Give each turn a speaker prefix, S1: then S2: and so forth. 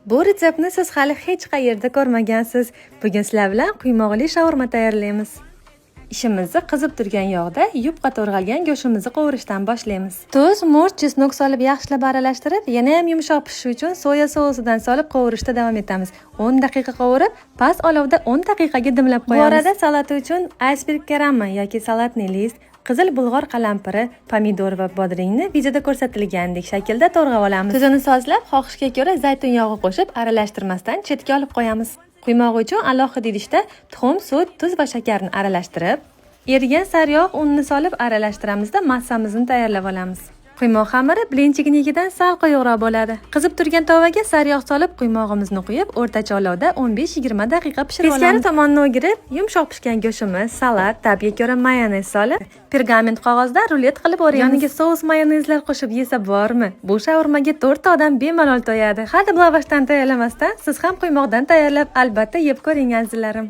S1: Bu retseptni siz hali hech qayerda ko'rmagansiz. Bugun sizlar bilan quymoqli shaurma tayyorlaymiz. Ishimizni qizib turgan yog'da yupqa to'g'ralgan go'shtimizni qovurishdan boshlaymiz. Tuz, murch, чеснок solib yaxshilab aralashtirib, yana ham yumshoq pishishi uchun soya sousidan solib qovurishda davom etamiz. 10 daqiqa qovurib, past olovda 10 daqiqaga dimlab qo'yamiz. Bu orada salati uchun iceberg karamı yoki салатный лист, qizil bulg'or qalampiri, pomidor va bodringni videoda ko'rsatilgandek shaklda to'g'rab olamiz. Tuzini sozlab, xohishga ko'ra zaytun yog'i qo'shib, aralashtirmasdan chetga olib qo'yamiz. Quymoq uchun alohida idishda tuxum, sut, tuz va shakarni aralashtirib, erigan sariyog' unni solib aralashtiramizda massamizni tayyorlab olamiz. Quymoq xamiri блинчик nikidan sal quyuqroq bo'ladi. Qizib turgan tovaga sariyog' solib, quymog'imizni quyib, o'rtacha olovda 15-20 daqiqa pishirib olamiz. Teskari tomonni o'girib, yumshoq pishgan go'shtimiz, salat, ta'bga ko'ra mayonez solib, pergament qog'ozda rulet qilib o'raymiz. Yoniga sous mayonezlar qo'shib yesa bormi? Bu shaurmaga 4 ta odam bemalol to'yadi. Hadeb lavashdan tayyorlamasdan, siz ham quymoqdan tayyorlab, albatta yeb ko'ring, azizlarim.